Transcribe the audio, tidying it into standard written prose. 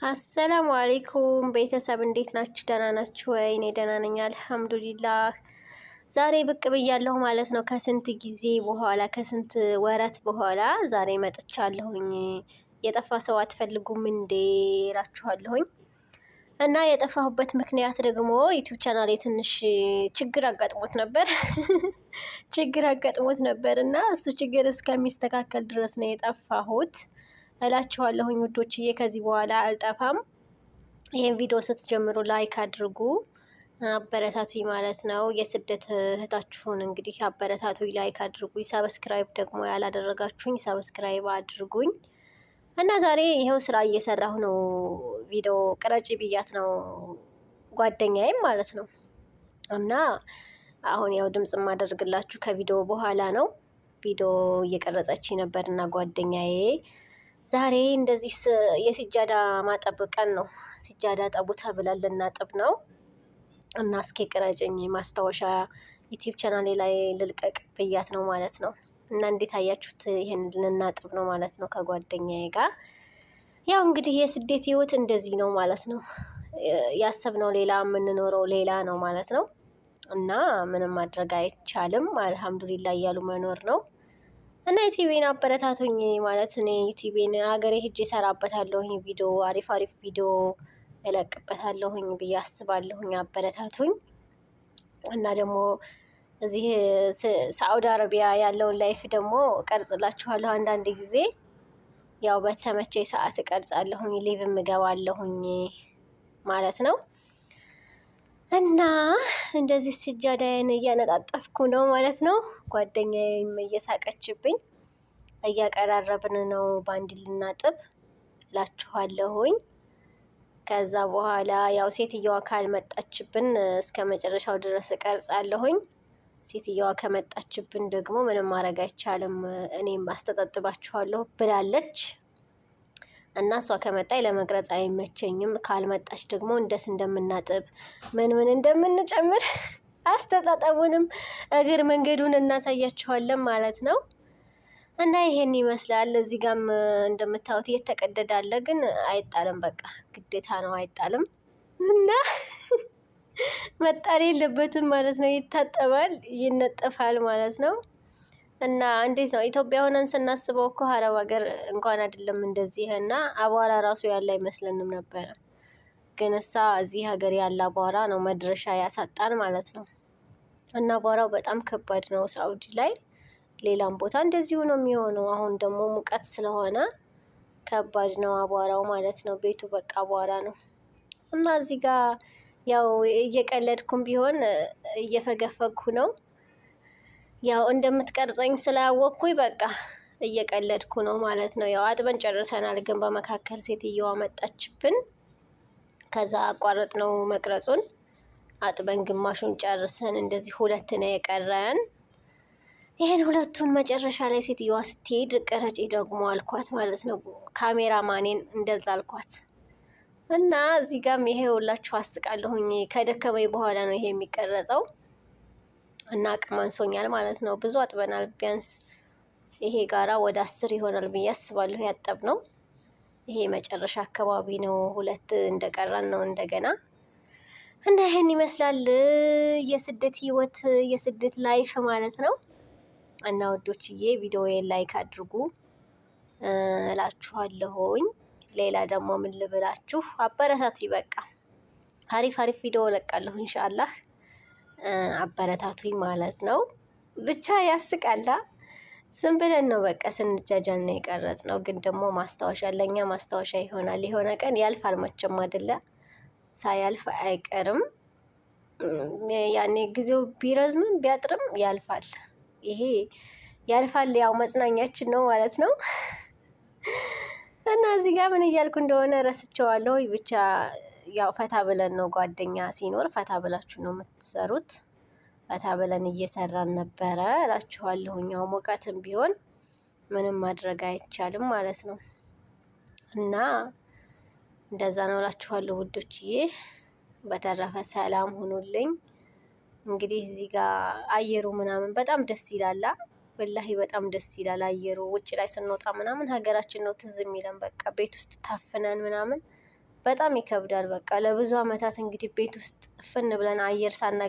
አሰላሙ አሌይኩም ቤተሰብ እንዴት ናችሁ? ደህና ናችሁ ወይ? እኔ ደህና ነኝ አልሐምዱሊላህ። ዛሬ ብቅ ብያለሁ ማለት ነው። ከስንት ጊዜ በኋላ ከስንት ወራት በኋላ ዛሬ መጥቻለሁኝ። የጠፋ ሰው አትፈልጉም እንዴ እላችኋለሁኝ። እና የጠፋሁበት ምክንያት ደግሞ ዩቲዩብ ቻናሌ ትንሽ ችግር አጋጥሞት ነበር ችግር አጋጥሞት ነበር እና እሱ ችግር እስከሚስተካከል ድረስ ነው የጠፋሁት እላችኋለሁኝ ውዶችዬ። ከዚህ በኋላ አልጠፋም። ይህን ቪዲዮ ስትጀምሩ like አድርጉ፣ አበረታቱኝ ማለት ነው። የስደት እህታችሁን እንግዲህ አበረታቱኝ፣ like አድርጉኝ። subscribe ደግሞ ያላደረጋችሁኝ subscribe አድርጉኝ። እና ዛሬ ይኸው ስራ እየሰራሁ ነው። ቪዲዮ ቅረጪ ብያት ነው ጓደኛዬም ማለት ነው። እና አሁን ያው ድምጽ የማደርግላችሁ ከቪዲዮ በኋላ ነው። ቪዲዮ እየቀረጸች ነበር እና ጓደኛዬ ዛሬ እንደዚህ የሲጃዳ ማጠብ ቀን ነው። ሲጃዳ ጠቡ ተብለን ልናጥብ ነው እና እስኪ ቅረጭኝ ማስታወሻ ዩቲዩብ ቻናሌ ላይ ልልቀቅ ብያት ነው ማለት ነው። እና እንዴት አያችሁት? ይሄን ልናጥብ ነው ማለት ነው ከጓደኛዬ ጋር። ያው እንግዲህ የስደት ህይወት እንደዚህ ነው ማለት ነው። ያሰብነው ሌላ የምንኖረው ሌላ ነው ማለት ነው። እና ምንም ማድረግ አይቻልም። አልሐምዱሊላ እያሉ መኖር ነው። እና ዩቲዩቤን አበረታቱኝ ማለት እኔ ዩቲዩቤን ሀገሬ ሄጄ እሰራበታለሁኝ ቪዲዮ አሪፍ አሪፍ ቪዲዮ እለቅበታለሁኝ ብዬ አስባለሁኝ። አበረታቱኝ እና ደግሞ እዚህ ሳዑዲ አረቢያ ያለውን life ደግሞ እቀርጽላችኋለሁ። አንዳንድ ጊዜ ያው በተመቸኝ ሰዓት እቀርጻለሁኝ፣ live እገባለሁኝ ማለት ነው። እና እንደዚህ ስጃዳዬን እያነጣጠፍኩ ነው ማለት ነው። ጓደኛዬም እየሳቀችብኝ እያቀራረብን ነው በአንድ ልናጥብ እላችኋለሁኝ። ከዛ በኋላ ያው ሴትየዋ ካልመጣችብን እስከ መጨረሻው ድረስ እቀርጻለሁኝ። ሴትየዋ ከመጣችብን ደግሞ ምንም ማድረግ አይቻልም፣ እኔም አስተጣጥባችኋለሁ ብላለች። እና እሷ ከመጣች ለመቅረጽ አይመቸኝም። ካልመጣች ደግሞ እንዴት እንደምናጥብ ምን ምን እንደምንጨምር አስተጣጠቡንም እግር መንገዱን እናሳያችኋለን ማለት ነው። እና ይሄን ይመስላል። እዚህ ጋም እንደምታዩት እየተቀደደ አለ፣ ግን አይጣልም። በቃ ግዴታ ነው አይጣልም። እና መጣል የለበትም ማለት ነው። ይታጠባል፣ ይነጠፋል ማለት ነው። እና እንዴት ነው ኢትዮጵያ ሆነን ስናስበው እኮ አረብ ሀገር እንኳን አይደለም እንደዚህ እና አቧራ ራሱ ያለ አይመስለንም ነበረ። ግን እሳ እዚህ ሀገር ያለ አቧራ ነው መድረሻ ያሳጣን ማለት ነው። እና አቧራው በጣም ከባድ ነው ሳኡዲ ላይ፣ ሌላም ቦታ እንደዚሁ ነው የሚሆነው። አሁን ደግሞ ሙቀት ስለሆነ ከባድ ነው አቧራው ማለት ነው። ቤቱ በቃ አቧራ ነው። እና እዚህ ጋር ያው እየቀለድኩም ቢሆን እየፈገፈግኩ ነው። ያው እንደምትቀርጸኝ ስላወቅኩኝ በቃ እየቀለድኩ ነው ማለት ነው። ያው አጥበን ጨርሰናል፣ ግን በመካከል ሴትየዋ መጣችብን። ከዛ አቋረጥ ነው መቅረጹን። አጥበን ግማሹን ጨርሰን እንደዚህ ሁለት ነው የቀረን። ይሄን ሁለቱን መጨረሻ ላይ ሴትየዋ ስትሄድ ቅረጪ ደግሞ አልኳት ማለት ነው። ካሜራ ማኔን እንደዛ አልኳት። እና እዚህ ጋም ይሄ ሁላችሁ አስቃለሁኝ። ከደከመኝ በኋላ ነው ይሄ የሚቀረጸው። እና አቅም አንሶኛል ማለት ነው። ብዙ አጥበናል። ቢያንስ ይሄ ጋራ ወደ 10 ይሆናል ብዬ አስባለሁ ያጠብ ነው። ይሄ መጨረሻ አካባቢ ነው፣ ሁለት እንደቀረን ነው እንደገና። እና ይሄን ይመስላል የስደት ህይወት፣ የስደት life ማለት ነው። እና ወዶችዬ ቪዲዮዬን like አድርጉ እላችኋለሁኝ። ሌላ ደግሞ ምን ልብላችሁ፣ አበረታቱኝ። በቃ አሪፍ አሪፍ ቪዲዮ እለቃለሁ ኢንሻአላህ። አበረታቱኝ ማለት ነው። ብቻ ያስቃላ። ዝም ብለን ነው በቃ ስንጃጃል ነው የቀረጽ ነው። ግን ደግሞ ማስታወሻ ለእኛ ማስታወሻ ይሆናል። የሆነ ቀን ያልፋል መቼም አይደለ፣ ሳያልፍ አይቀርም። ያኔ ጊዜው ቢረዝምም ቢያጥርም ያልፋል። ይሄ ያልፋል፣ ያው መጽናኛችን ነው ማለት ነው። እና እዚህ ጋር ምን እያልኩ እንደሆነ ረስቸዋለሁ። ብቻ ያው ፈታ ብለን ነው፣ ጓደኛ ሲኖር ፈታ ብላችሁ ነው የምትሰሩት። ፈታ ብለን እየሰራን ነበረ እላችኋለሁኝ። ያው ሙቀትም ቢሆን ምንም ማድረግ አይቻልም ማለት ነው። እና እንደዛ ነው እላችኋለሁ ውዶችዬ። በተረፈ ሰላም ሁኑልኝ። እንግዲህ እዚህ ጋር አየሩ ምናምን በጣም ደስ ይላል። ወላሂ በጣም ደስ ይላል አየሩ። ውጭ ላይ ስንወጣ ምናምን ሀገራችን ነው ትዝ የሚለን። በቃ ቤት ውስጥ ታፍነን ምናምን በጣም ይከብዳል። በቃ ለብዙ አመታት እንግዲህ ቤት ውስጥ እፍን ብለን አየር ሳናገኝ